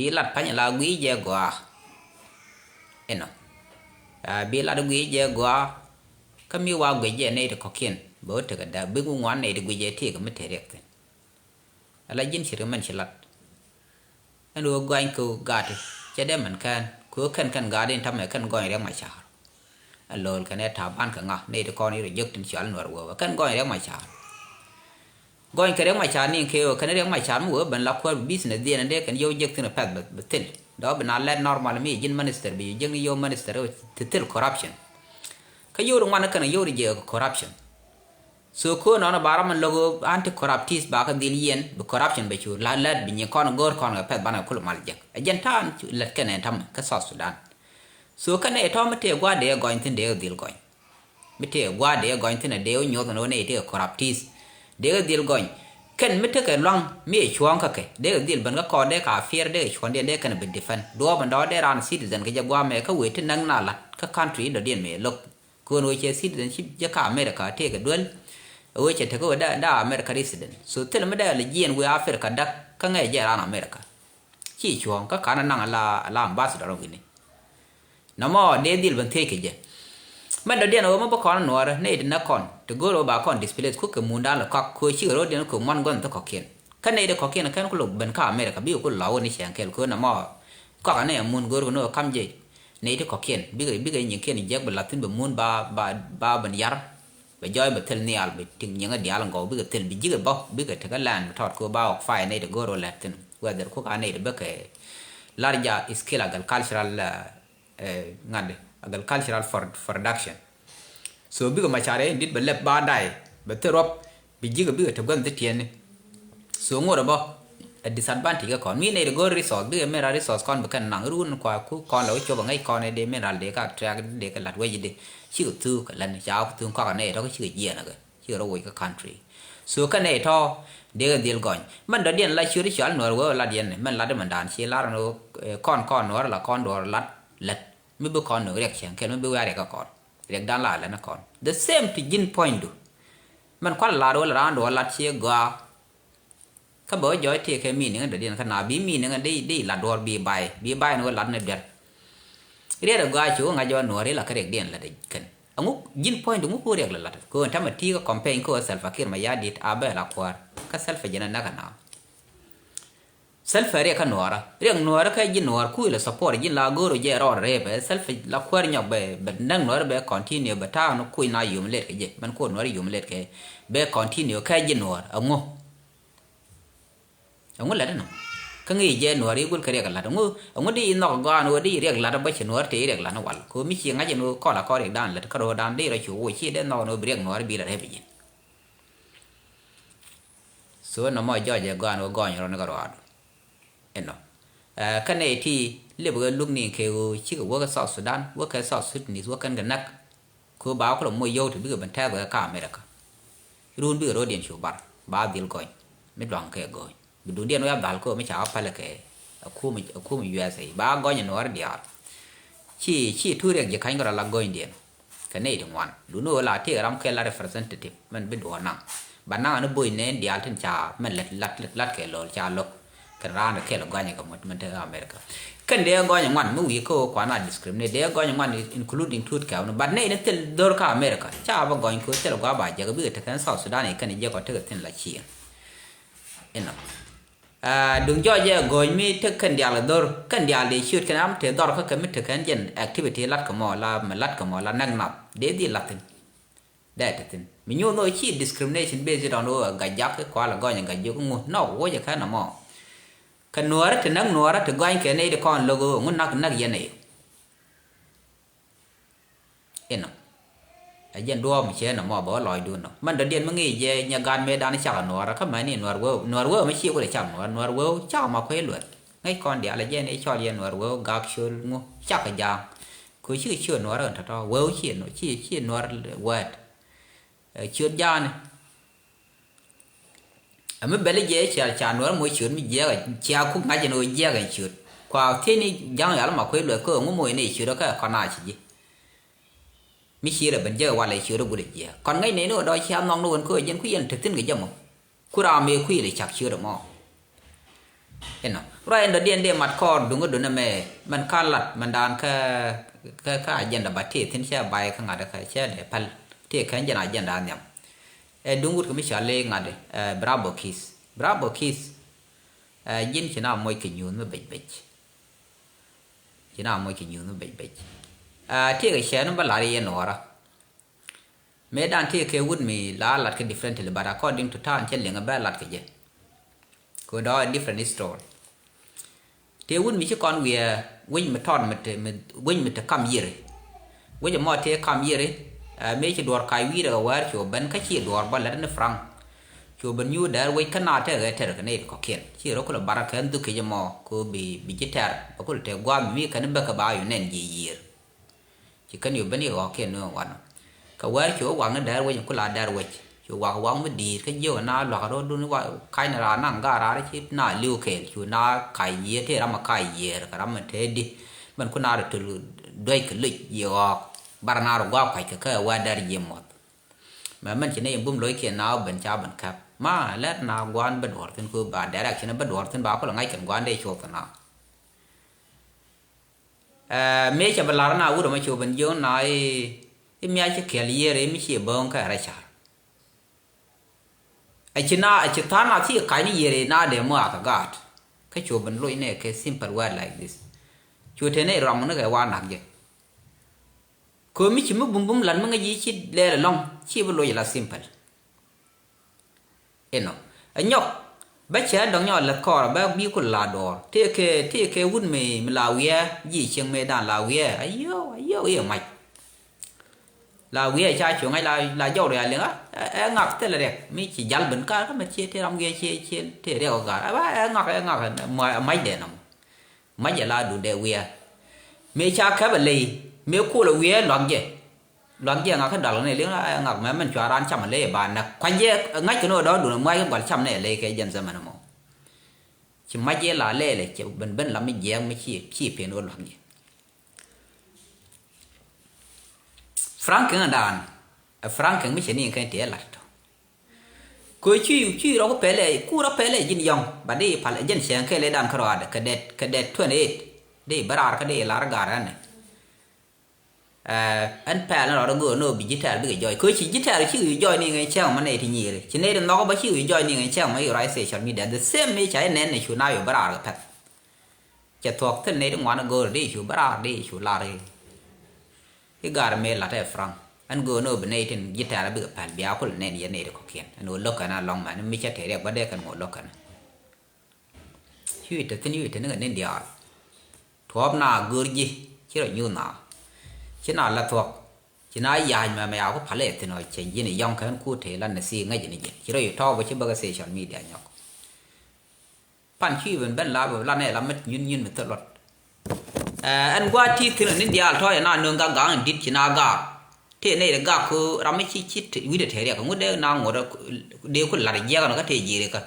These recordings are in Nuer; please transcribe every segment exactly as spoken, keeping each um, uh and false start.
Bi lat pa̱ny la gui̱i̱ jɛ gɔaa. Inɔ. Bi lat gui̱i̱ jɛ gɔaa. Kä mi wa gui̱i̱ jɛ nɛy ti kɔ̱kiɛn bɛ wä tekɛ da̱k, bi ŋuan nɛy ti gui̱i̱ jɛ tëëkɛ mi te riɛk thi̱n. Ala ji̱n ci ri mɛn ci lat. Ɛn ɣöö gɔany kɛ ɣöö gaati cɛ dee mɛn kɛn kɛ ɣöö kɛn kɛn gaati in tamɛ kɛn gɔny riɛk ma ca̱a̱r. Alo̱o̱l kɛn ɛ ta̱a̱ ban kɛ ŋa nɛy ti kɔn i̱ rɔ jek tin cɔal Nuɛr wee wee kɛn gɔny riɛk ma ca̱a̱r. Gɔny kɛ riɛk ma ca̱a̱r ni kɛ ɣöö kɛn riɛk ma ca̱a̱r mi wee ben la kuäär bi business dhieen in dee kɛn yio̱w jek thi̱n ɛ pɛth bɛ thil dɔ̱ bi na lɛt normal mi ji̱n minister bi ji̱n yio̱w minister ti thil corruption. Kä yio̱w ri ŋuan kɛn yio̱w ri jek corruption. So kö nɔnɔ ba ram mi lo̱k anti corruptis ba kä dhil yien bi corruption bɛ cu la lɛt bi nyi kɔn go̱o̱r kɔn kɛ pɛth banɛ kul mal jek. Ɛ jɛn ta̱a̱n lɛt kɛn ɛ ta̱mɛ kä South Sudan. So kɛn ɛ tɔ̱ mi tëë gua̱a̱r dee gɔny thi̱n dee dhil gɔny. Mi tëë gua̱a̱r dee gɔny thi̱n ɛ dee wä nyoth ɛn wä nɛ itikɛ corruptis dee dhil gɔny. Kɛn mi tekɛ luaŋ mi ɛ cuɔ̱ɔ̱ŋ kä kɛ dee dhil ben kä kɔɔr dee ka fiɛr dee cuɔ̱n diɛn dee kɛn bi defend duɔɔp ɛn dɔ̱ dee raan citizen kɛ jɛ gua̱a̱r mɛ kä wëë ti näk na lat kä country in dɔ̱diɛn mɛ lo̱k. Kön wee cɛ citizenship jɛ ka America tëëkɛ duel. Wee cɛ tekɛ wee da da America resident. So thil mi da lɛ jiɛn wee Africa dak kä ŋɛ jɛ ran America. Ci cuɔ̱ɔ̱ŋ kä kan naŋ la la ambassador wi̱ni. Nɔmɔ dee dhil ben thiec kɛ jɛ. Mɛn dɔ̱diɛn wee mɛ bä kɔn nuɔɔrɛ nɛy ti nä kɔn ti go̱o̱r wee ba kɔn displace kukɛ mundan lɛ kɔk kö cikɛ ro̱diɛn kö muan gua̱n thok kɔkiɛn. Kä nɛy ti kɔkiɛn kɛn ku lok ben ka America bi ku la wee ni cɛn kɛl kö nɔmɔ. Kɔk anɛ mun go̱o̱r kɛ ni wee kam jɛ. Nɛy ti kɔkiɛn bikɛ bikɛ nyikiɛn jiɛk bɛ lath thi̱n bɛ mun ba ba ba ben yar. Bɛ jɔɔc bɛ thil nhial bɛ tik nyiŋä diaal ŋɔw bikɛ thil bi ji̱kɛ bä bikɛ tekɛ land bɛ tɔt kɛ bä ɣɔk fire nɛy ti go̱o̱r wä lɛt thi̱n whether kuk a nɛy ti bä kɛ larger scale agricultural ŋa̱t agricultural production. So bikɛ macar in dit bɛ lɛp ba day bɛ thil ruɔp. Bi ji̱kɛ bikɛ te gua̱n thi tiɛni. So ŋot ɛ bä a disadvantage kä kɔn mi nɛy ti go̱r resource bikɛ mineral resource kɔn bi kɛn naŋ run kua ku kɔn lɛ wä cop a ŋäc kɔn ɛ dee mineral dee ka track dee kɛ lat wec dee. Cikɛ thuk kɛ län ca ku thuk kɔk a nɛy tɔk cikɛ jiɛn ɛ kɛ cikɛ rɔ woc kä country. So kɛn nɛy tɔ̱ dee kɛ dhil gɔny mɛn dɔ̱diɛn la ciöt i̱ cɔal nuɔr wee lat yɛn mɛn lat imɛn dan ci lar ni kɔn kɔn nuɔr la kɔn duɔr lat lät mi bi kɔn nuɔr riɛk cɛŋ kɛl mi bi wee a riɛk kä kɔn. Riɛk dan la lät ni kɔn the same ti ji̱n puɔ̱nydu. Mɛn kual lar wee la raan duɔr lat ci gɔaa. Kä bɛ wä jɔɔc tëëkɛ meaning in dɔ̱diɛn kä na bi meaning in di di lat duɔ̱ɔ̱r bi bay bi bay ni wä lat ni duer. Riɛt ɛ gɔaa ci wä ŋa̱c jɔɔc nuɔ̱ɔ̱r ila kä riɛk diɛn lat kɛn aŋu ji̱n puɔ̱ny di ŋu ku riɛk la lat kɛ wä tamɛ ti kä campaign kä wä Salva Kiir ma ya dit a bɛ la kuäär kä Salva jɛn a näk a na. Salva riɛk kä nuɔɔrä riɛk nuɔɔrä kä ji̱n nuɔɔr kuc la support ji̱n la go̱o̱r jɛ rɔɔd rɛp ɛ Salva la kuäär nyɔk bɛ bɛ näk nuɔɔrä bɛ continue bɛ ta̱a̱ ni kuc na yum let kɛ jɛ mɛn kuɔt nuɔɔrä yum let kɛ bɛ continue kä ji̱n nuɔɔr aŋu. Ɛŋu lät inɔ kä ŋi̱i̱c jɛ nuɔ̱ɔ̱r i̱ gul kä riɛk la̱t ɛŋu ɛŋu di i̱ nhɔk gɔaa ni ɣöö di i̱ riɛk la̱t bä ci nuɔ̱ɔ̱r tëë i̱ riɛk la̱t ni wal kɛ ɣöö mi ci ŋa̱c ɛn ɣöö kɔl akɔn riɛk dan lät kä ro̱o̱ dan di rɔ cu woc ci dee nhɔk ɛn ɣöö bi riɛk nuɔ̱ɔ̱r bi lät rɛp i̱ ji̱n. So nɔmɔ jɔɔc ɛ gɔaa ni ɣöö gɔɔny rɔ ni kä ruaadu. Inɔ ɛ kä nɛy ti lip ɣä luk ni kɛ ɣöö cikɛ wä kä South Sudan wä kɛ South Sudanese wä kɛn kɛ näk. Kɛ ɣöö ba kulɛ moc yio̱w ti bikɛ ben tɛth wee kä America. Run bikɛ ro̱diɛn cu bar ba dhil gɔny mi duaŋ kɛ gɔny bi duundiɛn wee a dhal kɛ ɣöö mi ca wä pälɛ kɛ akum akum U S A ba gɔny nuɔɔri diaal. Ci ci tu riɛk ji̱ ka̱ny kɛ rɔ la gɔnydiɛn. Kɛ nɛy ti ŋuan duni ɣöö la tëëk ram kɛ la representative mɛn bi duɔɔr naŋ. Ba naŋ ani bo̱o̱c nɛɛn diaal tin ca mɛn lät lat lat kɛ lo̱l ca lo̱k. Kɛn raan kɛl gɔny kɛ mut mɛn te America. Kɛn dee gɔny ŋuan mi wi̱i̱ kä ɣöö kuan a discriminate dee gɔny ŋuan including tuut kɛɛw ni but nɛy ni thil dhor kä America ca bä gɔny kɛ ɣöö thil gɔaa ba jek bikɛ tekɛn South Sudan i̱ kɛn jek ɔ tekɛ thin la ciëŋ. Inɔ. Duŋ jɔɔc ɛ gɔny mi tek kɛn diaal dhor kɛn diaal dee ciöt kɛn am te dhɔr kä kɛ mi tekɛn jɛn activity lat kɛ mɔ la mɛ lat kɛ mɔ la nɛk nath dee dhil lat thin. Dee te thin mi nyuuth ni ɣöö ci discrimination based on ɣöö ɛ gac jak i̱ kual ɛ gɔny ɛ gac jiök iŋu nɔk woc ɛ kɛn ɛmɔ. Kɛ nuɔɔrä te näk nuɔɔrä te gɔny kɛ nɛy ti kɔn lo̱k ɣöö ŋu nak näk yɛn ɛ yɛ. Inɔ ɛ jɛn duɔɔp mi cɛ nɔmɔ bɛ wä lɔcdun nɔ mɛn dɔ̱diɛn mi ŋi̱i̱c jɛ nyɛ gaat mëëdan cakɛ nuɔɔrä kä mäni nuɔɔr wee nuɔɔr wee mi ci kulɛ cak nuɔɔr nuɔɔr wee cakɛ ma kuec luɛt. Ŋäc kɔn diaal ɛ jɛn i̱ cɔl yɛ nuɔɔr wee gak col ŋu cakɛ ja̱a̱ŋ. Kɛ cikɛ ciöt nuɔɔr ɣän tɔ̱tɔ̱ wee ci ci ci nuɔɔr wɛɛt. Ciöt ja̱a̱ni. Ɛ mi bɛl i̱ jiɛc cia ca nuɔɔr moc ciöt mi jiɛɛk cia kuk ŋa̱c ɛn ɣöö jiɛɛk ɛn ciöt kua thiecni ja̱ŋ yal ma kuec luɛth kä ɣöö ŋu moc ni ciöt kä kɔn a ci ji̱. Mi ci rɛ ben jiɛk wal ɛ ciöt ɛ gul ɛ jiɛɛk kɔn ŋäc nɛy ni ɣöö dɔ̱ cia nhɔk ni ɣän kä ɣöö jiɛn kui̱ yɛn te thi̱n kɛ jɛ mɔ. Ku ram mëë kui̱ lɛ cak ciöt ɛmɔ. Inɔ Ruac in dɔ̱diɛn dee mat kɔɔr duŋä dunä mɛ mɛn ka̱n lat mɛn daan kä kä kä agenda ba tëë thi̱n cɛ bay kä ŋa̱t kä cɛ dee päl tëë kɛn jɛn agenda nhiam. Ɛ duŋ wut kɛ mi cɔal i̱ ŋa̱t ɛ Bravo Kiss. Bravo Kiss. Ɛ ji̱n ci na moc kɛ nyuuth mi bec bec. Ci na moc kɛ nyuuth mi bec bec. Ɛ tëë kɛ cɛ ni bä lar yɛ nuɔɔrä. Mëë dan tëë kɛ wut mi la lat kɛ differently, but according to town cɛ liŋ bɛ lat kɛ jɛ. Kɛ dɔɔ a different story. Tëë wut mi ci kɔn wiɛ wec mi tɔt mi te mi wec mi te kam yiri. Wec mɔ tëë kam yiri. Ɛ mëë ci duɔr kac wi̱i̱ rɛ kɛ wɛɛr ci wä ben kä ci duɔr bä lät ni Frank. Ci wä ben nyuur dɛɛr wec kä na tɛk ɛ tɛr kɛ nɛy ti kɔkiɛn ci rɔ kulɛ bar kɛ dhuk kec mɔ kɛ bi bi ji̱ tɛr bɛ kulɛ tëë gua̱a̱th mi kɛn bäkɛ ba yu nɛn ji̱ yiër. Ci kɛn yu ben i̱ ɣɔ̱kiɛn ni wan. Kɛ wɛɛr cu wak ni dɛɛr wec in kula dɛɛr wec. Cu wak wak mi di̱i̱t kä jiök na luak rɔ̱dun wa ka̱ny ni raan naŋ gaat raan ci na li̱w kɛɛl cu na ka̱c yiëë tëë ram a ka̱c yiëër kɛ ram a tëë di. Mɛn ku na rɔ tul duec kɛ luc yi ɣɔ̱ɔ̱k. Bar na rɔ gua̱a̱k kua̱c kɛ kɛ wɛɛr dɛɛr ji̱ muɔth. Mɛ mɛn ci ni in bum loc kiɛn na wä ben ca ben kɛp ma lɛt na gua̱a̱n bä duɔ̱ɔ̱r thi̱n ku ba dɛɛr ak ci ni bä duɔ̱ɔ̱r thi̱n ba kulɛ ŋa̱c kɛn gua̱a̱n dee cuɔth na. Ɛ mëë cɛ bɛ lar na wut ɛmɛ cu ben jiöŋ na i̱ i̱ miac ci kɛl yiëër i̱ mi ci bäŋ kä rɛcar. Ɛ ci na ɛ ci tha̱a̱n na thiëë ka̱ny ni yiëër i̱ na dee muaak ɛ gaat. Kä cu ben loc nɛ kɛ simple word like this. Cu te nɛ rɔm ni kɛ wa nak jɛ. Kɛ mi ci mi bumbum lat mi ŋäc yi ci lɛɛl ɛlɔ̱ŋ ci bi loc la simple. Inɔ ɛ nyɔk bä cɛ dɔ̱ŋ nyɔk lät kɔɔr bä bi kul la dɔɔr tëëkɛ tëëkɛ wut mi mi la wiɛ ji̱ cieŋ mëë dan la wiɛ ayio ayio i̱ mac. La wiɛ ca cuŋ ŋa̱c la la jɔw rial liŋa ɛ ŋak thilɛ riɛk mi ci jal ben kar kä mɛ cie tëë ram wiɛ cie cie tëë riɛk ɔ gar ɛ ba ɛ ŋak ɛ ŋak ɛ mac dɛ nɔm. Mac ɛ la dundɛ wiɛ mëë ca kɛp ɛ ley mëë kul ɛ wiɛ luak jɛ. Luak jiɛ ŋak kä dal ni liŋ ɛ ŋak mɛ mɛn cua raan cam ley ba nɛ kuac jiɛ ŋa̱c kɛ ni ɣöö dɔ̱ dun ɛ muac kä gual cam ni ɛ ley kɛ jɛn zaman mɔ. Ci mac jiɛ la lɛɛlɛ cɛ ben ben lam mi jiɛɛk mi ci ci pen ɣöö luak jiɛ. Frank kɛŋ daan ɛ Frank kɛŋ mi cɛ ni kɛn ti ɛ lat tɔ. Kɛ cuy cuy rɔ ku pɛlɛ ku rɔ pɛlɛ ji̱n yɔŋ ba di pal jɛn cɛŋ kɛlɛ dan kärɔadɛ kɛ dɛt kɛ dɛt twenty eight di bä raar kä di lar gar ɛnɛ. Ɛn pɛl ni rɔɔdɛ go̱o̱r ni ɣöö bi ji̱ tɛɛr bikɛ jɔɔc kɛ ɣöö ci ji̱ tɛɛr ci ɣöö jɔɔc ni ŋɛn cäŋ mɛ nɛy ti nyiiri ci nɛy ti nhɔk bä ci ɣöö jɔɔc ni ŋɛn cäŋ mɛ ɣöö ruac social media the same mi ca inɛn ni cu na ɣöö bä raar kɛ pɛth. Cɛ thuɔ̱k thil nɛy ti ŋuan go̱o̱r di cu bä raar di cu lar i̱ i̱ gaar mëë la̱t ɛ Frank ɛn go̱o̱r ni ɣöö bi nɛy tin ji̱ tɛɛr bikɛ pɛl bia kul nɛn yɛn nɛy ti kɔ̱kiɛn ɛn ɣöö lo̱k kɛn alɔŋ mɛn mi cä tɛɛr riɛk bädɛ kɛn ŋuɔ̱t lo̱k kɛn. Cuy te thi̱n cuy te ni kɛ ni̱n diaal. Tuɔɔp na gör ji̱ ci rɔ nyuth na. Ci na la thuɔ̱k ci na ya̱a̱c mɛmɛ a ku palɛ thi̱n ɔ cɛ ji̱n yɔ̱ŋ kɛn ku te la ni si ŋäc ni ji̱n ci rɔ yi tɔɔp ci bäkɛ social media nyɔk. Pan cuy ben ben la bɛ la nɛ la mit nyun nyun mi thil luɔt. Ɛn gua̱a̱th ti thi̱n ɔ ni̱n diaal tɔ̱ yɛ na nöŋ gak ga̱a̱ŋ in di̱t ci na gaak. Tëë nɛy ri gak ku ram mi ci ci wi̱cdɛ te riɛk ŋut dee na ŋot dee ku lat jiɛk ɛn kä tëë ji̱ ri kä.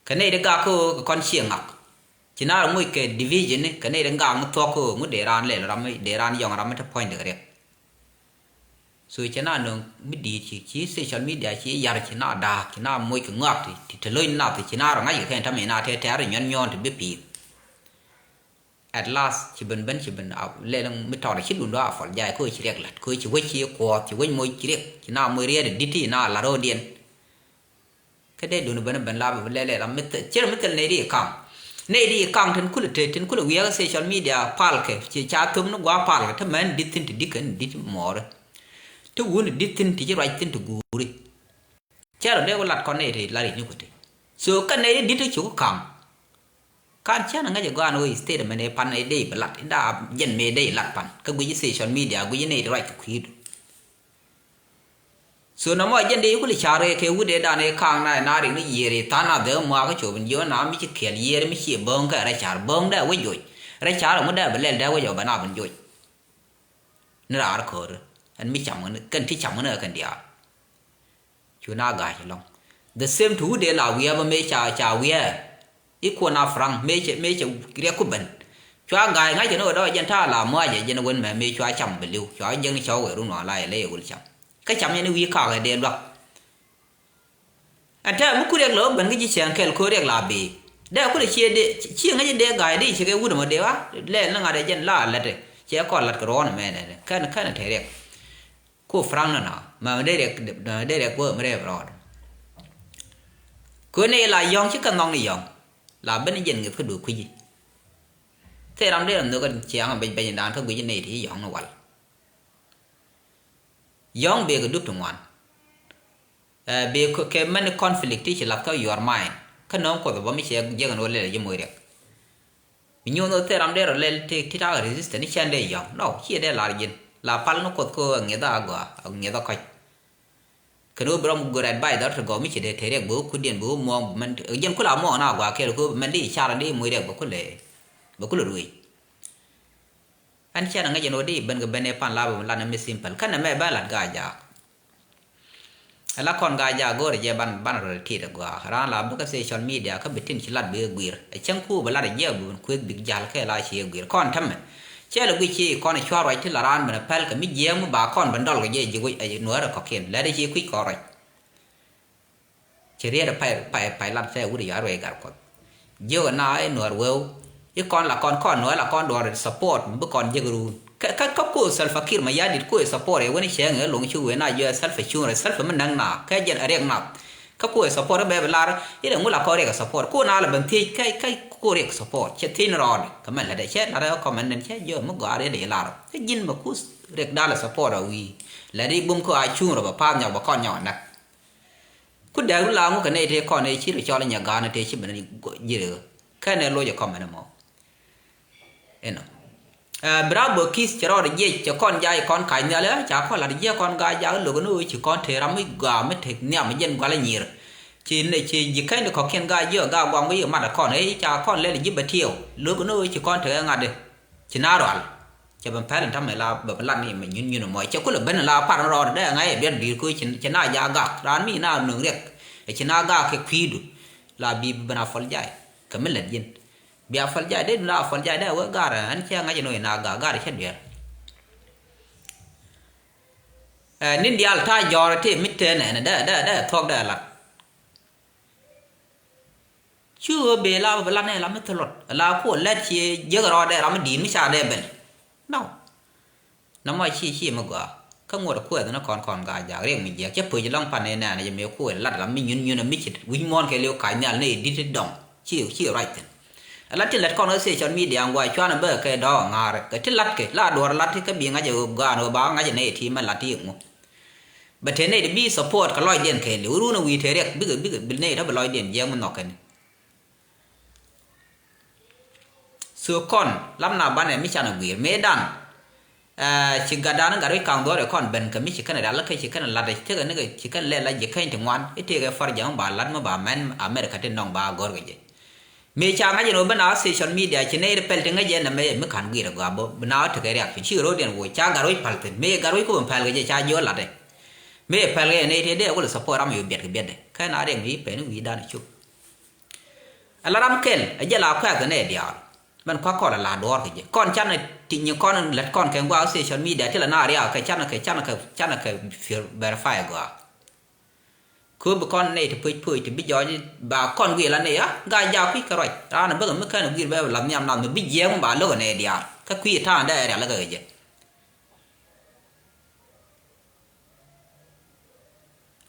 Kɛ nɛy ti gak kä ɣöö kɛ kɔn ciɛ ŋak. Ci na rɔ moc kɛ division ni kɛ nɛy ti gak mi thuɔ̱k kä ɣöö ŋut dee raan lɛl ram mi dee raan yɔŋ ram mi te puɔ̱nydɛ kɛ riɛk. So cɛ na nöŋ mi di̱i̱t ci ci social media ci yar ci na da̱a̱k ci na moc kɛ ŋak ti ti te lo̱c nath ci na rɔ ŋa̱c kɛ kɛn ta̱mi na tɛɛr tɛɛr rɔ nyuɔ̱n nyuɔ̱ɔ̱n ti bi pi̱i̱th. At last ci ben ben ci ben a lɛl mi tɔɔt ci lundɔ a pɔl jay ko ci riɛk lat ko ci wec ci kuɔɔth ci wec moc ci riɛk ci na moc riɛt di̱t ti na lat ro̱o̱diɛn. Kä dee dun ben ben la bi lɛl lɛl a mi thil ci mi thil nɛy ri kaŋ. Nɛy ri kaŋ tin kulɛ te tin kulɛ wiɛk social media palkɛ ci ca thom ni gua̱a̱ palkɛ te mɛn di̱t thin ti di̱t kɛn di̱t mɔɔri. Te wun di̱t thin ti ci ruac thin ti guuri. Cɛ rɔ dee wä lat kɔn nɛy ti la ri nyukä ti. So kɛn nɛy ti di̱t ti cuk ka̱m. Kan cän a ŋäc a gɔaa ni wä statement ëë pan ëë dee bi lat inda jɛn mëë dee lat pan kä guic social media guic nɛy ti ruac kɛ kui̱du. So nɔmɔ jɛn dee kulɛ ca̱r ëë kɛ wut ëë dan ëë ka̱a̱ŋ na ëë na rik ni yiëër ëë tha̱a̱n na dhɛ muakä cop in jiö na mi ci kɛl yiëër mi ci böŋ kɛ rɛc ca̱r böŋ dee wec joc rɛc ca̱r ɛŋu dee bi lɛl dee wec ɔ bɛ na bin joc. Ni raar ko̱r ɛn mi cam ŋäni kɛn ti cam ŋäni ɛ kɛn diaal. Cu na ga̱a̱c ɛlɔ̱ŋ. The same to wut dee la wiɛɛpä mëë ca ca wiɛɛr. I̱ kuɔn a Frank mëë cɛ mëë cɛ riɛk ku ben. Cua ga̱a̱c ŋa̱ckɛ ni ɣöö dɔ̱ jɛn ta̱a̱ la mua̱cɛ jɛn wen mɛ mëë cua cam bi li̱w cua jiäkni cɔw wee run ɣɔ̱ɔ̱ŋ la yɛ ley ɛ wul cam. Kä cam yɛn i̱ wi̱i̱ ka̱a̱k ɛ dee luak. Ɛn tɛmɛ mi ku riɛk lɛ wä ben kä ji̱ cäŋ kɛl ko̱ riɛk la bëë. Dee kulɛ ciɛ dee ciɛ ŋäc dee ga̱a̱c dee ci kɛ wut ɛmɔ dee wa lɛl ni ŋa̱t ɛ jɛn la lɛt ɛ ciɛ kɔn lat kɛ ruɔ̱n ɛmɛ nɛ kɛn kɛn ɛ te riɛk. Ku frank nɔ nɔ mɛ dee riɛk dee riɛk wee mi rɛp rɔɔd. Kön ni la yɔ̱ŋ ci kɛ nhɔk ni yɔ̱ŋ la ben jɛn ŋeth kä duɔ̱k kui̱ci. Thil ram dee ram nhök kä ciaŋ ɛ bɛc bɛc dan kä gui̱ci nɛy ti ci yɔ̱ŋ ni wal. Yɔ̱ŋ bee kɛ dup ti ŋuan. Ɛ, bee kɛ many conflict ti ci lath kä your mind kä nööŋ Kuoth bä mi cɛ jiäk ɛn ɣöö lɛl ji̱ moc riɛk. Mi nyuɔ̱n ɣöö thil ram dee rɔ lɛl ti ti ta̱a̱ resistance ni cɛn dee yɔ̱ŋ nɔ ciɛ dee lar ji̱n la pal ni Kuoth kä ɣöö ɛ ŋi̱eth a gɔaa ɛ ŋi̱eth a kɔc. Kɛn ɣöö bi rɔm good advice dhɔr ti gɔw mi ci dee te riɛk bi wä kutdiɛn bi wä muɔ̱ɔ̱ŋ bi mɛn ji̱n kula muɔ̱ɔ̱ŋ na gɔaa kɛɛl kɛ ɣöö bi mɛn di icar di moc riɛk bɛ kulɛ bɛ kulɛ ruëëc. Ɛn cɛn a ŋäc ɛn ɣöö di ben kɛ ben ɛ pan la bɛ lat ni mi simple kɛn ɛmɛ bɛ lat Gaa-jaak. Ɛ la kɔn Gaa-jaak go̱o̱rɛ jɛ ban ban rɔ tit ɛ gɔaa ran la bä kä social media kä bi tin ci lat bi ɛ guir ɛ cäŋ ku bɛ lat ɛ jiɛk bi ben kueth bik jal kɛ la ci ɛ guir kɔn tämɛ. Cɛ lɛ guic ci kɔn ɛ cua̱r ruac ti la raan ben ɛ pɛl kɛ mi jiɛɛk mi ba kɔn ben dɔl kɛ jɛ ji̱ guic ɛ nuäärɛ kɔkiɛn lɛt ɛ ci kui̱c kɔn ruac. Ci riet pay pay pay lat tɛ wut yɔa ruec gar Kuɔth. Jiök na i nuɔr weu i kɔn la kɔn kɔn nuɔr la kɔn duɔr support mi bi kɔn jek run. Kä kä kä ku Salva Kiir Mayardit ku support i wen cɛŋ i luŋ cu wen a jɔ Salva cuŋ rɛ Salva mi näŋ na kä jɛn a riɛk na. Kä ku support bɛ bi lar i de ŋu la kɔn riɛk support ku na la ben thiec kä kä ku riɛk support cɛ thiec ni rɔɔd. Kä mɛn lɛ de cɛ lar ɛ comment den cɛ jɔ mi gɔaa riɛk de lar. Kä jin ma ku riɛk dal support a wi̱i̱ lɛ di bum ku a cuŋ rɛ ba path nyɔk ba kɔn nyɔk näk. Ku dɛɛk ru la ŋu kɛ nɛy tëë kɔn ëë ci ri cɔl inyɛ ga̱a̱n tëë ci ben ji̱ ri ɣä kɛn ɛ loc ɛ kɔmɛn ɛmɔ. Inɔ. Ɛ bra bä ki̱th cɛ rɔɔd jiɛc cɛ kɔn jac kɔn kac nhial ɛ ca kɔn lat jiɛk kɔn gaa jak lo̱k ni ɣöö ci kɔn tëë ram mi gɔaa mi tek nhiam mi jɛn gual inyir. Ci nɛ ci ji̱ kɛn di kɔ̱kiɛn gaa jiɔk gaa guam wi̱i̱ mat ɛ kɔn ëë ca kɔn lɛl ji̱ bɛ tiɛw lo̱k ni ɣöö ci kɔn tek ɛ ŋa̱t di. Ci na rual. Cɛ ben pɛl in ta̱mɛ la bɛ lat ni mɛ nyun nyun mɔ cɛ kulɛ ben la par rɔɔd dɛ ŋa̱c ɛ biɛt di̱i̱r ku ci na ja gak raan mi na nuŋ riɛk. Ɛ ci na gak kɛ kui̱du la bi ben a fɔl jay kɛ mi lät yin. Bi a fɔl jay dee dun la a fɔl jay dee wee gar ɛn cɛ ŋa̱c in wee na gak gar cɛ duɛɛr. Ɛ nin diaal ta̱a̱ jɔɔr ti mi tëë nɛn dee dee dee thuɔk dee lat. Cu ɣöö bëë la bä bi lat nɛ lam mi thilot la kuɔ lɛt cie jiäk rɔɔdɛ ram mi di̱i̱t mi ca dee ben. Nɔ. Nɔmɔ ci ci mi gɔaa kä ŋuɔt kuɛth ni kɔn kɔn gaa jak riɛk mi jiäk cä pöc lɔŋ pan ni nɛɛn jɛ mëë kuɛ lat ram mi nyun nyun mi ci wi̱c muɔ̱ɔ̱n kɛ liw kac nhial ni di̱t ti dɔŋ. Ci ci ruac thi̱n. Lat ti lɛt kɔn kä social media ŋuɔ cuanɛ bä kɛ dɔɔk ŋa̱a̱r kɛ ti lat kɛ la duɔr lat ti kä bi ŋa̱c ɛ ɣöö gaan ɣöö ba ŋa̱c ɛ nɛy ti mɛ lat ti ŋu. Bɛ te nɛy ti bi support kɛ lɔcdiɛn kɛɛliw run ɛ wi̱i̱ te riɛk bikɛ bikɛ bi nɛy tɔ bɛ lɔcdiɛn jiɛk mi nhɔk kɛn. So kɔn lam na banɛ mi canɛ gui̱i̱r mëë dan. Ci gatdan gat wi̱c kaŋ dhuɔ̱ɔ̱r ɛ kɔn ben kɛ mi ci kɛn rial kä ci kɛn lat ɛ ci tekɛ nikɛ ci kɛn lɛ la ji̱ kɛny ti ŋuan i̱ tëëkɛ far ja̱ŋ ba lat mi ba mɛn America ti nɔŋ ba gɔ̱r kɛ jɛ. Mëë ca ŋa̱c ɛn ɣöö bi na social media ci nɛy ri pɛl ti ŋäc ɛn ɛmɛ mi ka̱n gui̱i̱r ɛ gɔaa bä bi na ɣä tekɛ reaction ci ro̱diɛn woc ca gat ro̱c päl thi̱n mëë gat ro̱c ku bi pɛl kɛ jɛ ca jiɔ latdɛ. Mëë pɛl kɛ jɛ nɛy tëë dee kulɛ support ram yo̱ biɛt kɛ biɛtdɛ kɛn a riɛk mi pɛn i̱ wi̱i̱ dan cuk. Ala ram kɛl a jɛ la kuɛth kɛ nɛy diaal. Mɛn kua̱r kɔn la la duɔ̱ɔ̱r kɛ jɛ kɔn canɛ ti nyi kɔn lät kɔn kɛ gua̱a̱k social media ti la na riaak kɛ canɛ kɛ canɛ kɛ canɛ kɛ verify gɔaa. Kööb bi kɔn nɛy ti puec puec ti bi jɔɔc ba kɔn guic la nɛy a gaa jaak kui̱ kä ruac raan bäkɛ mi kɛn gui̱r bɛ la nhiam nath mi bi jiɛɛk mi ba lo̱k ɛ nɛy diaal kä kui̱ ta̱a̱ŋ dee rial lä kɛ jɛ.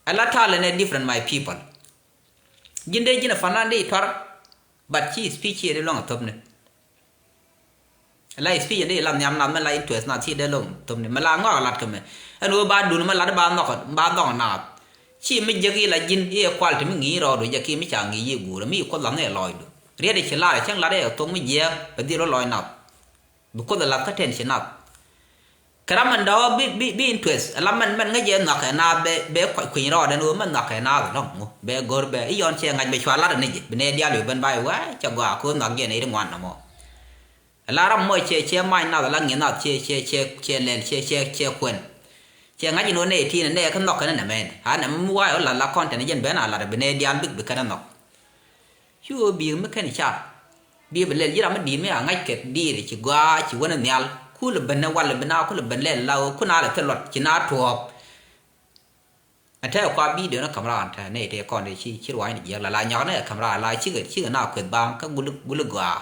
Ɛ la ta̱a̱ lɛ nɛ different my people. Ji̱n dee ji̱n ɛ fanan dee tuar but ci speech yɛ dee luɔ̱ŋ ɛ thöpni. La speech ni la nhiam nath mi la interest nath ci dee loŋ thop ni mi la ŋɔak lat kɛ mɛ. Ɛn ɣöö ba dun mi lat ba nhɔk ba nhɔk nath. Ci mi jek i̱ la ji̱n i̱ ɛ kual ti mi ŋi̱i̱c rɔɔdu jɛ ki mi ca ŋi̱i̱c i̱ guurä mi kuoth lath ni ɛ lɔcdu. Riet i̱ ci lar ɛ cäŋ lat ɛ thok mi jiɛɛk bɛ dhil rɔ lɔc nath. Bi kuoth ɛ lath kä tɛn ci nath. Kɛ ram mɛn dɔ̱k bi bi bi interest ɛ lam mɛn mɛn ŋäc jɛ nhɔk kɛ naath bɛ bɛ kuany kuiny rɔɔdɛ ni ɣöö mɛn nhɔk kɛ naath ɛlɔ̱ŋ ŋu bɛ go̱r bɛ i̱ yɔn cɛ ŋa̱c bɛ cua lat ɛ ni jɛ bi nɛ diaal yo̱ ben ba i̱ wee cɛ gɔaa ko̱ nhɔk jɛ ni ri ŋuan nɔmɔ. Ɛ la ram mɔ cɛ cɛ mac nath ɛ la ŋi̱eth nath cɛ cɛ cɛ cɛ lɛl cɛ cɛ cɛ kuɛn. Cɛ ŋa̱c in ɣöö nɛ ɛ ti̱i̱n ɛ nɛ ɛ kä nhɔk kɛn ɛ nɛmɛ ɛn ɛ mi wa̱a̱ ɛ ɣöö lat la kɔn tɛn ɛ jɛn ben a lat ɛ bi nɛ diaal bik bi kɛn ɛ nhɔk. Cu ɣöö bi̱i̱k mi kɛn i̱ car. Bi̱i̱ bi lɛl ji̱ ram mi di̱i̱t mi a ŋa̱c kɛ di̱i̱t ci gɔaa ci wänä nhial. Kulɛ ben ɛ wal bi na kulɛ ben lɛl la ɣöö kun a lɛ thil luɔt ci na tuɔɔk. Ɛn tɛ kua bidio ni kamera ɛn tɛ ni tɛ kɔn ci ci ruany ni jiɛk la la nyɔk ni kamera la cikɛ cikɛ na kueth ba kä guli guli gɔaa.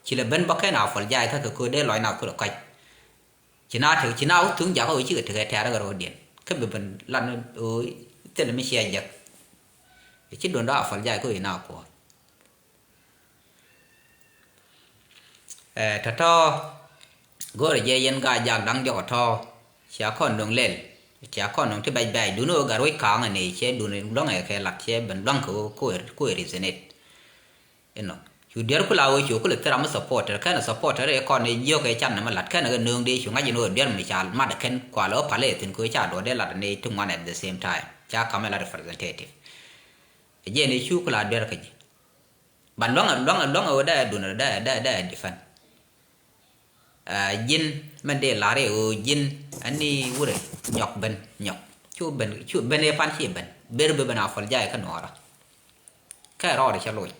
Ci lɛ ben bä kɛn a fɔl jay kä kɛ ko dee lɔc na kulɛ kɔc. Ci na tek ci na wä thuŋ jak kä wä cikɛ tekɛ tɛɛr kɛ ro̱o̱diɛn kä bi ben lan ɣöö thil mi ciɛ jek. Ci duɔ̱n dɔ̱ a fɔl jay kä wä na kuɔth. Ɛ tɔ̱tɔ̱ go̱o̱rɛ jɛ yɛn gaa jak da̱ŋ diɔk ɛ tɔ̱. Cia kɔn do̱ŋ lɛl cia kɔn do̱ŋ ti bɛc bɛc duni ɣöö gat wec ka̱a̱ŋ ɛ nɛy cɛ duni luäŋ ɛ kɛ lat cɛ ben luäŋ kɛ ɣöö kuɛ kuɛ risinit. Inɔ cu diɛr kula ɣöö cu kulɛ thil ram mi supporter kɛn supporter ɛ kɔn ɛ jiök ɛ can nɛmɛ lat kɛn ɛ kɛ nööŋ dee cu ŋa̱c in ɣöö diɛr mi ca mat ɛ kɛn kualɛ ɣöö palɛ ɛ thi̱n kɛ ɣöö ca duɔ̱ɔ̱r dee lat ɛ nɛy ti ŋuan at the same time ca ka̱m ɛ lat representative. Ɛ jɛ ni cu kula duer kä ji̱. Ban luaŋ luaŋ luaŋ ɣöö dee dun dee dee dee defend. Ɛ ji̱n mɛn dee la̱r i̱ ɣöö ji̱n ani wurɛ nyɔk ben nyɔk cu ben cu ben i̱ pan ci ben ber bi ben a fɔl jay kä nuɔɔrä. Kɛ rɔɔdɛ cɛ loc.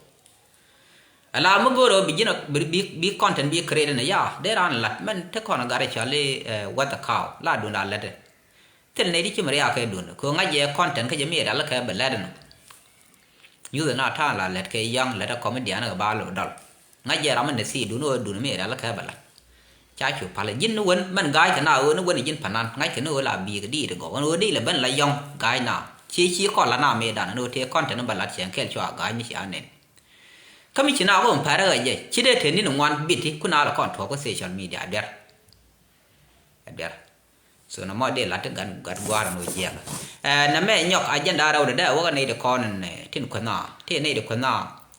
Ala mi go̱o̱r ɣöö bi ji̱n bi bi content bi create ni ya dee raan lat mɛn te kɔn gat i̱ cɔal i̱ what the cow la dun a lät i̱. Thil nɛy ti ci mi riaak kɛ duundä kɛ ŋa̱c jɛ content kä jɛ mi rial kɛ bɛ lɛt ɛnɔ. Youth na ta̱a̱n la lɛt kɛ young lɛt ɛ comedian kɛ ba lo dɔl. Ŋa̱c jɛ ram mi nɛ thi duundä ɣöö duundä mi rial kɛ bɛ lɛt. Ca cu pal ji̱n ni wen mɛn ga̱a̱c kɛ na ɣöö ni wen ji̱n panan ŋa̱c kɛ ni ɣöö la bi̱i̱ kɛ diit gɔw ɣöö di lɛ ben la young ga̱a̱c na. Ci ci kɔn la na mi dan ni ɣöö tëë content bɛ lat cɛ kɛl cua ga̱a̱c mi cia nɛn. Kä mi ci na ɣöö pɛrɛ ɣɛ jɛ ci dee te ni ni ŋuan biti ku na lɛ kɔn tuɔɔk kä social media duer. Ɛ duer. So nɔmɔ dee lat ti gat gat gua̱a̱r ɛn ɣöö jiɛɛk. Ɛ nɛmɛ nyɔk agenda rɛwdɛ dee wäkä nɛy ti kɔn ɛn tin kueth na ti nɛy ti kueth na.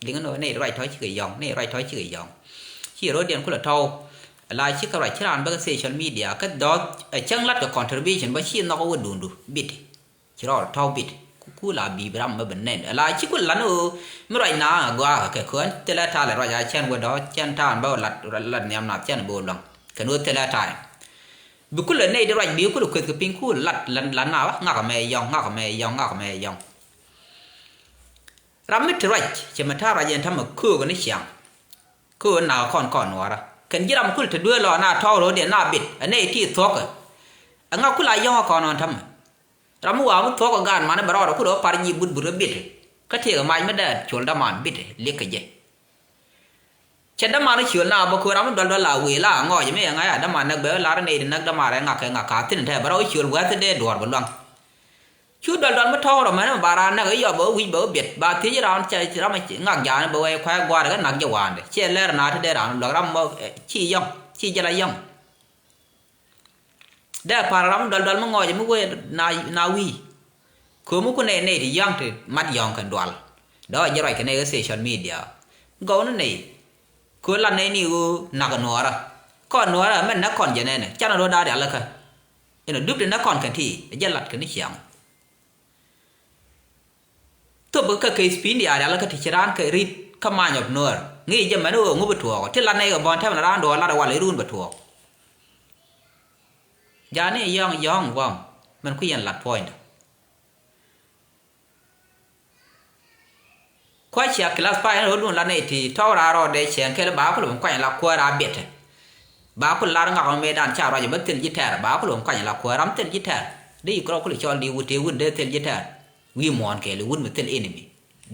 Liŋ ɛn ɣöö nɛy ti ruac tɔ̱ cikɛ yɔ̱ŋ nɛy ti ruac tɔ̱ cikɛ yɔ̱ŋ. Ci ro̱diɛn kulɛ tɔ̱w. Ala cikɛ ruac ci raan bä kä social media kä dhɔth ɛ cäŋ lat kɛ contribution bä ci nhɔk ɛ wä duundu biti. Ci rɔɔd tɔ̱w bit ku ku la bi̱i̱ bi ram mi bi nɛn ala ci ku lan ɣöö mi ruac na gɔaa kɛ kään thilɛ ta̱a̱ lɛ ruac a cɛn wä dɔ̱ cɛn ta̱a̱n bä lat lat nhiam na cɛn bä wä luaŋ kɛn ɣöö thilɛ ta̱a̱. Bi kulɛ nɛy di ruac bi kulɛ kueth kɛ piny ku lat lan na wä ŋak mɛ yɔŋ ŋak mɛ yɔŋ ŋak mɛ yɔŋ. Ram mi ti ruac cɛ mɛ ta̱a̱ ruac ɛn ta̱mɛ köökɛ ni ciaŋ. Köökɛ nak kɔn kɔn nuɔɔrä kɛn ji̱ ram kul te duee lɔ na tɔ̱w ro̱o̱diɛn na bit ɛ nɛy ti thuɔ̱kɛ. Ɛ ŋak kul a yɔ̱ŋ ɛ kɔn ɔn ta̱mɛ. Ram mi wa̱a̱ mi thuɔ̱k ɛ gaan man bɛ rɔɔdɛ kut ɛ par ji̱ but but ɛ bit. Kä tëëkɛ mac mi dɛɛt col däman bit li̱k kɛ jɛ. Cɛ däman ciöl na bä köör ram mi dual dual la wëë la ŋɔɔc mi ɛ ŋa̱c a däman näk bɛ lar nɛy di näk däman rɛ ŋak kɛ ŋak ka thi̱n tɛ bɛ rɔɔk ciöl wɛ̈th dee duɔ̱ɔ̱r bɛ luaŋ. Cu dual dual mi tɔ̱ɔ̱k rɔ mɛn mi ba raan näk i̱ yɔ bɛ wä wi̱c bɛ wä biɛt ba thiec raan cɛ ram mi ŋak ja̱a̱n bɛ wee kua̱c gua̱a̱r kɛ näk jɛ wa̱a̱ndɛ ciɛ lɛr na ti dee raan luäk ram mɔ ci yɔ̱ŋ ci jɛ la yɔ̱ŋ. Dee pa̱r ram dual dual mi ŋɔɔc mi wee na wi̱i̱. Kömi ku nɛy nɛy ti yɔ̱ŋ ti mat yɔ̱ŋ kɛn dual. Dɔ̱ a ji̱ ruac kɛ nɛy kä social media. Gɔw ni nɛy. Köö lat nɛy ni ɣöö nak nuɔɔrä. Kɔn nuɔɔrä mɛn nä kɔn jɛ nɛnɛ canɛ rɔ da̱a̱ rialikä. Inɔ dup ti nä kɔn kɛn ti ɛ jɛ lat kɛn ni ciaŋ. Thop kä kɛ i̱ pi̱i̱n diaal rial kä ti ci raan kɛ ri̱t kä many of Nuäär ŋi̱i̱c jɛ mɛn ɣöö ŋu bi tuɔɔk ti lat nɛy kɛ bɔn tɛmɛn raan duɔɔk lat ɛ wal i̱ run bɛ tuɔɔk. Ja̱a̱ni yɔ̱ŋ yɔ̱ŋ gua̱a̱m mɛn kui̱ yɛn lat puɔ̱nydä. Kua̱c cia kilath pay ni rot dun lat nɛy ti tɔ̱w raar rɔɔdɛ cɛɛŋ kɛl ba kul bi kuany la kuäär a biɛtɛ. Ba kul lar ŋak mɛ dan ca ruac bä thil ji̱ tɛr ba kul bi kuany la kuäär ram thil ji̱ tɛr. Dee yi kɛ rɔ kul cɔl di wut tëë wun dee thil ji̱ tɛr. Wi̱i̱ muɔ̱ɔ̱n kɛɛli wut mi thil enemy.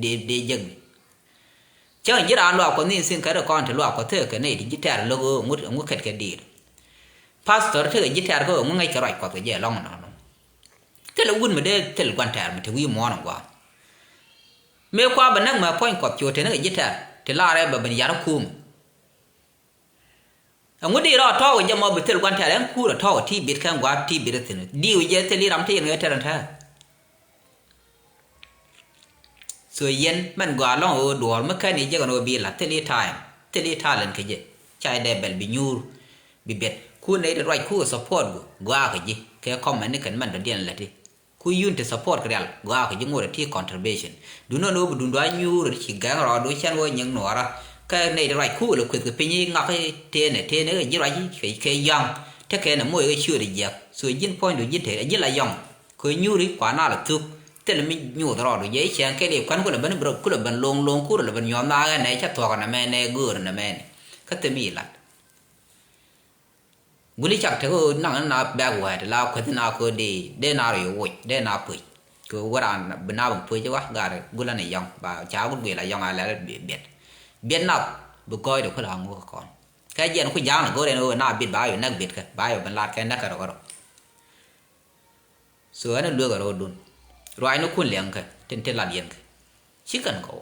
Dee dee jek mi. Cäŋ ji̱ raan luaak kuɔth ni thi̱n kɛ ri kɔn ti luaak kuɔth tekɛ kɛ nɛy ti ji̱ tɛ̈r lo̱k ɣöö ŋut ŋut kɛt kɛ di̱i̱r. Pastor tekɛ ji̱ tɛ̈r kä ɣöö ŋut ŋäc kɛ ruac kuɔth kɛ jɛ lɔ̱ŋ nɔnɔ. Thilɛ wut mi dee thil gua̱n tɛ̈r mi te wi̱i̱ muɔ̱ɔ̱n in gua̱a̱. Mëë kua bɛ näk mɛ puɔ̱ny kuɔth cu te ni kɛ ji̱ tɛ̈r ti laarɛ bɛ ben yar kum. Ɛŋu di rɔ tɔɔk jɛ mɔ bi thil gua̱n tɛ̈r ɛn kuur ɛ tɔɔk ti bit kɛn gua̱a̱r ti bit ɛ thi̱n diw jɛ thil i̱ ram ti yɛn ɣöö tɛ̈r ɛn tɛ̈r. So yɛn mɛn gɔaa lɔ̱ŋ ɣöö duɔ̱ɔ̱r mi kɛn i̱ jek ɛn ɣöö bi la̱t thil i̱ time thil i̱ talent kɛ jɛ. Ca i̱ dee bɛl bi nyuur bi biɛt ku nɛy ti ruac ku support gu gɔaa kɛ ji̱ kɛ comment ni kɛn mɛn dɔ̱diɛn lät i̱. Ku yun ti support kɛ rial gɔaa kɛ ji̱ ŋot ɛ ti contribution. Duundɛ ni ɣöö bi duundu a nyuur ɛ ti ci gɛŋ rɔɔdu cɛn ɣöö nyiŋ nuɔɔrä. Kɛ nɛy ti ruac ku lɛ kueth kɛ piny i̱ ŋak i̱ tëënɛ tëënɛ kɛ ji̱ ruac kɛ yɔ̱ŋ. Tekɛ nɛ moc kɛ ciööt ɛ jiɛk so ji̱n puɔ̱nydu ji̱n te ɛ ji̱n la yɔ̱ŋ. Kɛ nyuuri kuan na lɛ thuk thilɛ mi nyuuth rɔɔdu jɛ i̱ cɛɛŋ kɛl i̱ kuan kulɛ ben bi rɔ kulɛ ben loŋ loŋ kurɛ lɛ ben nyuɔ̱th naak ɛn nɛ cä thuɔ̱k ɛn ɛmɛ nɛ göör ɛn ɛmɛ nɛ. Kä thim i̱ lat guli cak tekɛ ɣöö naŋ ni na bɛ̈k wɛɛt la kueth na köö dee dee na rɔ yɛ woc dee na puc. Kɛ wä raan bi naap in puec wä gat gulä ni yɔŋ ba ca wut guil a yɔŋ a lɛl biɛt. Biɛt nath bi gɔɔydɛ ku la ŋukä kɔn. Kɛ jiɛn ku ja̱a̱ŋ ni go̱o̱r ɛn ɣöö na bit ba yɔ näk bitkɛ ba yɔ bin laat kɛ näk kɛ rɔ kɛ rɔ. So ɛn lueek ɛ ro̱o̱dun. Ruaacnikun liɛŋkɛ tin ti lat yɛn kɛ. Ci kɛn kɔw.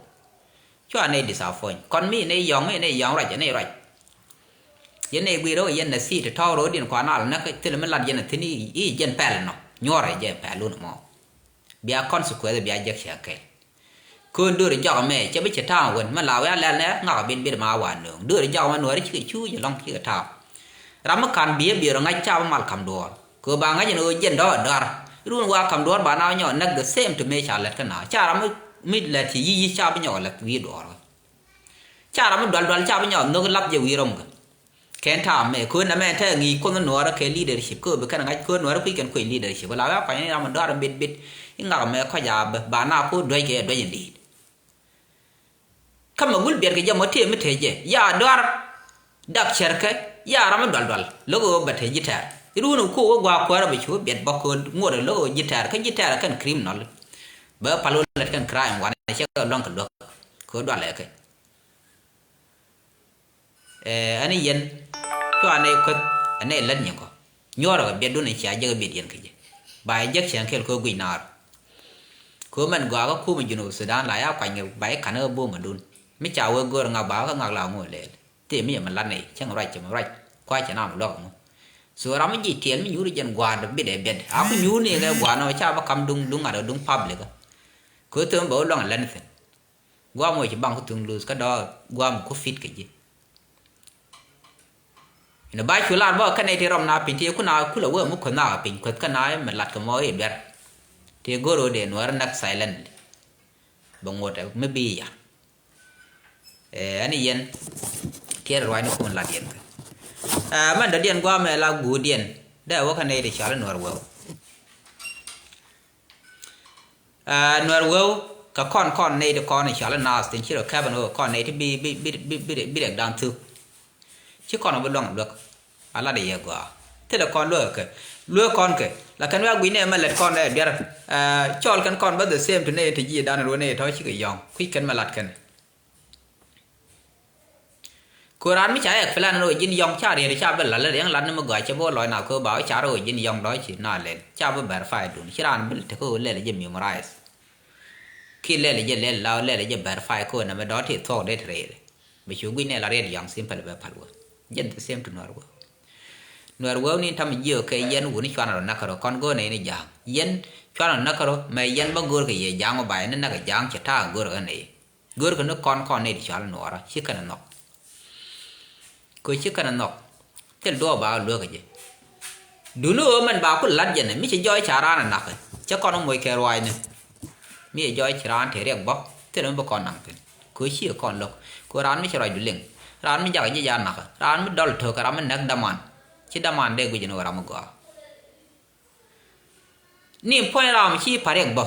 Cua nɛy disappoint. Kɔn mi nɛy yɔ̱ŋ, mi nɛy yɔ̱ŋ ruac, nɛy ruac. Yɛn nɛy gui̱i̱r rɔ yɛn nɛ thiit tɔ̱ ro̱o̱diɛn kua nal näk thil mi lat yɛn thi̱n i̱ jɛn pɛl nɔ. Nyuɔrɛ jɛ pɛl wun mɔ. Bia consequence bia jek cia kɛl. Köön dööri jɔk mɛ cɛ bi cɛ ta̱a̱ wän mɛ la wia lɛl nɛ ŋak bit bit ma wa nööŋ dööri jɔk mɛ nuɔri cikɛ cu jɛ lɔŋ cikɛ ta̱a̱. Ram mi ka̱n bi̱i̱ biöör ŋa̱c ca bi mal ka̱m duɔɔr kɛ ba ŋa̱c ni ɣöö jiɛn dɔ̱ɔ̱r dɔ̱a̱r. Run wa ka̱m duɔ̱ɔ̱r ba na nyɔk näk the same to me ca lät kä na ca ram mi lät ci yic yic ca bi nyɔk lät wi̱i̱ duɔɔr. Ca ram mi dual dual ca bi nyɔk nhök lap jɛ wi̱i̱ rom kɛ. Kɛn ta̱a̱ mɛ köön nɛmɛ te ŋi̱i̱c kuonh nuɔɔrä kɛ leadership kä bi kɛn ŋa̱c köön nuɔɔrä kui̱ kɛn kuec leadership la wä kuany ni ram mi dɔ̱a̱r bit bit. I̱ ŋak mɛ kɔc a bä ba na ku duec kɛ duec in di̱i̱t. Kä mɛ gul biɛt kɛ jɛ mɔ tëë mi tëë jɛ ya dɔ̱a̱r. Dak cɛrkɛ ya ram mi dual dual lo̱k ɣöö bɛ te ji̱ tɛɛr. I̱ ruun ku wä gua̱a̱k kuäärä bi cu wä biɛt bä köön ŋuɔ̱t lo̱k ɣöö ji̱ tɛɛr kä ji̱ tɛɛr kɛn criminal. Bä pal wä lät kɛn crime wanɛ cɛ kɛ luäŋ kɛ luäk. Kɛ wä dual ɛ kɛ. Ɛn i̱ yɛn cua nɛy kueth ɛn nɛy lät nyin kɔ nyuɔrɛ kɛ biɛtdun in cia jek biɛt yɛn kɛ jɛ. Ba jek cɛn kɛl kɛ guic naar. Kɛ mɛn gɔaa kä kumɛ Junub Sudan la ya kuany kɛ ba i̱ ka̱n kä bumɛ dun mi ca wee go̱o̱r ŋak ba kä ŋak la ŋu lɛɛl. Thim mi yɛ mi lat nɛy cäŋ ruac cɛ mi ruac kua cɛ nam luɔk ŋu. So ram mi ji̱ tiɛɛl mi nyuuri jɛn gua̱a̱r dɔ bitdɛ biɛt a ku nyuur ni kɛ gua̱a̱r nɔ ca bä kam duŋ duŋ ŋa̱t duŋ public. Kɛ thim bɛ wä luaŋ lɛn thi̱n. Guam wä ci baŋ kä thuŋ luth kä dɔɔr guam ku fit kɛ ji̱. Inɔ ba cu lar bä kä nɛy ti rɔm na piny ti ku na kulɛ wee mi kueth na piny kueth kä na mi lat kɛ mɔ i̱ duer. Ti go̱r ɣöö dee nuäär näk silently. Bɛ ŋot mi bi ya. Ɛn i̱ yɛn tiɛɛr ruacni kun lat yɛn kɛ. Mɛn dɔ̱diɛn guam ɛ la guudiɛn dee wä kä nɛy ti cɔal i̱ nuäär wee. Nuɛr weu kɛ kɔn kɔn nɛy ti kɔn i̱ cɔal i̱ naath tin ci rɔ kɛp ɛn ɣöö kɔn nɛy ti bi bi bi bi bi bi rɛk da̱ŋ thuk. Ci kɔn ɔ bi luäŋ luäk a lat i̱ yɛ gɔaa thilɛ kɔn luäk kɛ luäk kɔn kɛ la kɛn wiak gui̱c nɛ mɛ lɛt kɔn ɛ biɛr. Cɔl kɛn kɔn bä the same to nɛy ti ji̱ dan ruɔ nɛy tɔ̱ cikɛ yɔ̱ŋ kui̱c kɛn mɛ lat kɛn. Kö raan mi ca yɛ plan ni wä ji̱n yɔ̱ŋ ca riet ca bä lal riɛŋ lat ni mi gɔaa cɛ bä lɔc na kö ba wä ca rɔ wä ji̱n yɔ̱ŋ dɔ̱ ci na lɛl ca bä verify dun ci raan bi tekɛ wä lɛl jɛ memorize. Ki lɛl jɛ lɛl la wä lɛl jɛ verify kö nɛ mi dɔ̱ ti thuɔk det riet. Bɛ cu gui̱n nɛ la riet yɔ̱ŋ simple bɛ pal wä. Jɛn the same to nuɛr wä. Nuɛr wä ni tam jiö kɛ yɛn wuni cuan rɔ näk rɔ kɔn go̱o̱n ni ja̱a̱ŋ yɛn cuan rɔ näk rɔ mɛ yɛn bä go̱o̱r kɛ yɛ ja̱a̱ŋ wä ba yɛn ni näk ja̱a̱ŋ cɛ ta̱a̱ go̱o̱r kɛ ni. Gör kɛ ni kɔn kɔn ni ti cɔal nuɔɔrä ci kɛn nhɔk. Kɛ ci kɛn nhɔk thil duɔɔk ba luäk kɛ jɛ. Duni ɣöö mɛn ba ku la̱t jɛ ni mi ci jɔɔc ca raan ɛ nak cɛ kɔn moc kɛ ruaacni. Mi cɛ jɔɔc ci raan te riɛk bä thil mi bi kɔn naŋ thin kɛ ci kɔn lo̱k. Kɛ raan mi ci ruacdu liŋ raan mi jakɛ ji̱ ja nak raan mi dɔl to̱k kɛ ram mi näk daman. Ci daman dee guic ni ɣöö ram mi gɔaa. Ni puɔ̱ny ram ci pariɛk bä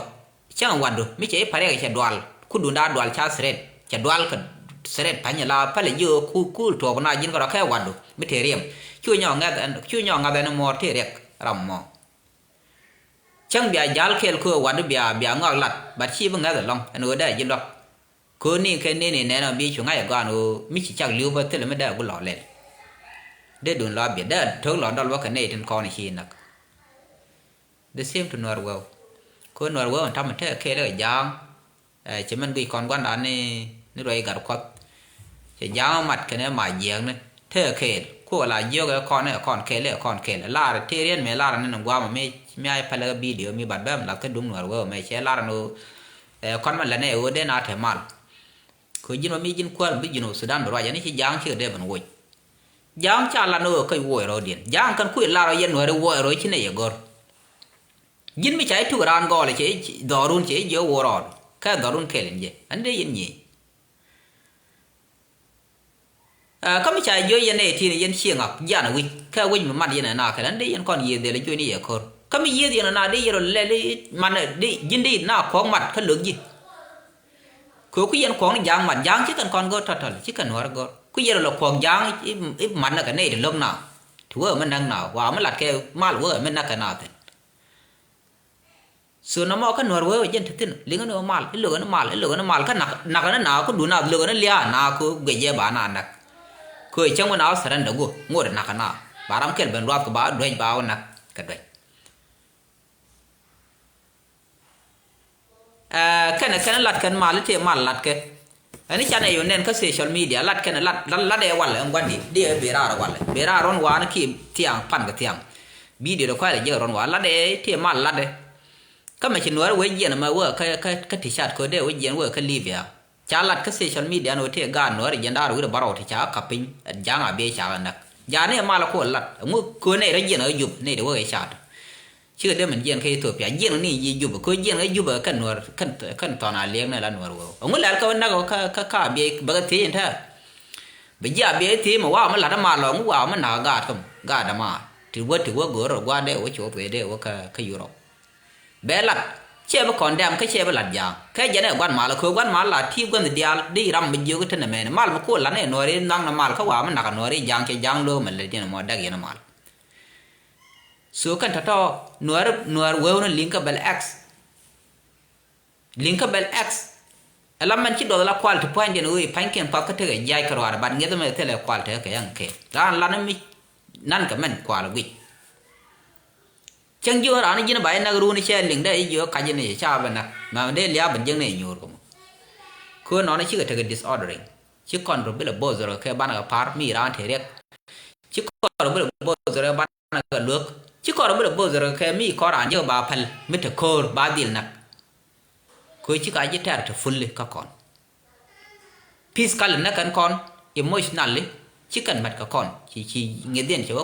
cäŋ watdu mi cɛ i̱ pariɛk cɛ dual kudun da̱a̱ dual ca threat cɛ dual kɛ threat pa̱ny la pälɛ jiö ku ku tuɔɔk na ji̱n kɛ rɔ kɛ watdu mi te riɛm. Cu nyɔ ŋɛth ɛn cu nyɔ ŋath ɛn muɔɔr te riɛk ram mɔ. Cäŋ bia jal kɛɛl köö watdu bia bia ŋɔak lat but ci bi ŋɛth ɛlɔŋ ɛn ɣöö dee ji̱ luak. Kööni kɛ neni nɛn ɔ bi cu ŋa̱c ɛ gɔaan ɣöö mi ci cak li̱w bä thilɛ mi dee gu lɔ lɛl. Dee dun lɔ biɛ dee to̱k lɔ dɔl bä kɛ nɛy tin kɔn ci näk. The same to nuɛr weu. Köö nuɛr weu ɛn tamɛ tekɛ kɛɛl ɛ ja̱a̱ŋ. Cɛ mɛn guic kɔn gua̱ndan ni ni ruɛy gat kuɔth. Cɛ ja̱a̱ŋ mat kɛnɛ ma jiɛɛkni. Tekɛ kɛɛl kuɔ la jiök ɛ kɔn ɛ kɔn kɛɛl ɛ kɔn kɛɛl lar tëë riɛn mëë lar ni ni guamɔ mi mi a pälɛ kä bidio mi bat bɛm lath kä duŋ nuɛr weu mɛ cɛ lar ni ɣöö. Ɛ kɔn mɛ lɛnɛ ɣöö den a te mal. Kɛ ji̱n mɛ mi ji̱n kuäär bi ji̱n wä Sudan bi ruac ɛn ci ja̱a̱ŋ cikɛ dee ben woc. Ja̱a̱ŋ ca lat ni ɣöö käc woc rɔɔdiɛn ja̱a̱ŋ kɛn kui̱ lar ɔ yɛn nuɛɛri woc rɔɔ ci nɛ yɛ gör. Ji̱n mi ca i̱ tuk raan gɔɔlɛ cɛ i̱ dhɔrun cɛ i̱ jiɛ woo rɔɔdu kɛ dhɔrun kɛl in jɛ ɛn dee yɛn nyiey. Kä mi ca jiöc yɛn nɛy ti̱n yɛn cieŋ ɣak jian wi̱c kɛ wi̱c mi mat yɛn ɛ na kɛl ɛn dee yɛn kɔn yiëë dhil ɛ jiöc ni yɛ ko̱r kä mi yiëëth yɛn ɛ na dee yɛn rɔ lɛl i̱ man ji̱n dee na kuɔ̱k mat kä lo̱k ji̱. Kɛ ku yɛn kuɔ̱k ni ja̱a̱ŋ mat ja̱a̱ŋ ci kɛn kɔn go̱r tɔ̱tɔ̱l ci kɛn nuɔ̱r go̱r ku yɛn rɔ lɔ kuɔ̱k ja̱a̱ŋ i̱ mat nɛ kɛ nɛy ti lo̱k na. Ti wee mi näk na wa mi lat kɛ mal wee mi näk kɛ na thi̱n. So nɔmɔ kä Nuäär wee wä jɛn te thi̱n, liŋä ni wä mal, i̱ lo̱kɛ ni mal, i̱ lo̱kɛ ni mal, kä nak, nak ni na kä duun a lo̱kɛ ni lia̱a̱ na kä guic jɛ ba na nak. Kä cäŋ wä na wä surrender go ŋot nak na ba ram kɛl ben luath kɛ ba wä duec ba wä nak kɛ duec. Ɛ, kɛnɛ, kɛnɛ lat kɛn mal, i̱ tëë mal lat kɛ. Ɛn i̱ canɛ yɔ nɛn kä social media, lat kɛnɛ, lat, lat, lat ɛ walɛ, ɛn gua̱n di, di ɛ ben raar walɛ. Ben raar run wan ki thiaŋ, pan kɛ thiaŋ. Video dɛ kualɛ jek run wan, lat ɛ tëë mal lat ɛ. Kä mɛ ci Nuäär wee jiɛn ɛmɛ wee kä, kä, kä ti cat kɛ dee wee jiɛn wee kä Libya. Ca lat kä social media ni wee tëë gaat Nuäär jiɛn daar wi̱r bärɔw ti ca kä piny, ja̱a̱ŋ a bee ca kä näk. Ja̱a̱n ni ɛ mal ɛ kuɔ lat, ɛŋu kɛ nɛy rɔ jiɛn kä Jup, nɛy ti wee kä cat. Cikɛ dee min jiɛn kä Ethiopia, jiɛn ni ji̱ Jubɛ, kä jiɛn kä Jubɛ kä Nuäär, kä, kä thɔn a liɛk ni la Nuäär wee. Ɛŋu lɛl kä wä näk kä, kä, kä Abiɛy bɛ kɛ thiec in tɛɛr. Bɛ ji̱ Abiɛy thiec mɛ waw mi la̱t ma lɔ, ɛŋu waw mi nak gaat kä mɛ, gaat dämaar. Ti wä, ti wä go̱o̱r rɔ gua̱a̱r dee wä cuɔth wee dee wä kä, kä Europe. Bɛ lat, ciɛ bi condemn, kä ciɛ bi lat ja̱a̱ŋ. Kä jɛn ɛ gua̱n mal, kä gua̱n mal la ti gua̱n diaal, di ram mi jiök tin ɛmɛn. Mal mi kuɔ lat ni Nuäär in naŋ ni mal, kä waw mi nak Nuäär in ja̱a̱ŋ, cɛ ja̱a̱ŋ lo̱k mɛ lɛ jiɛn mɔ däk yɛn mal. So kɛn tɔ̱tɔ̱ Nuäär, Nuäär wee wun liŋ kä bɛl X. Liŋ kä bɛl X. Ɛ la mɛn ci duɔth la kual ti pua̱nydiɛn wee pa̱nykiɛn path kä tekɛ jiac kɛ ruaar, bat ŋi̱eth mɛ thilɛ kual tekɛ kɛ yaŋ kɛ. Raan lan mi nan kɛ mɛn kual guic. Cäŋ ji̱ ɣän raan ji̱n ba ji̱ näk run cɛ liŋ dee ji̱ jiök kac ni ca bɛ näk. Mɛ dee lia̱a̱ ben jiäkni nyuur kɛ mɔ. Kö nɔni cikɛ tekɛ disordering. Ci kɔn rɔ bi lɛ both rɔ kɛ banɛ kɛ pa̱r mi raan te riɛk. Ci kɔn rɔ bi lɛ both rɔ kɛ banɛ kɛ luäk. Ci kɔn rɔ bi lɛ both rɔ kɛ mi kɔn raan jiäk ba päl mi te ko̱o̱r ba dhil näk. Kö ci ka ji̱ tɛr te fully kä kɔn. Physically näk kɛn kɔn, emotionally ci kɛn mät kɛ kɔn. Ci, ci ŋi̱dhiɛn cɛ wä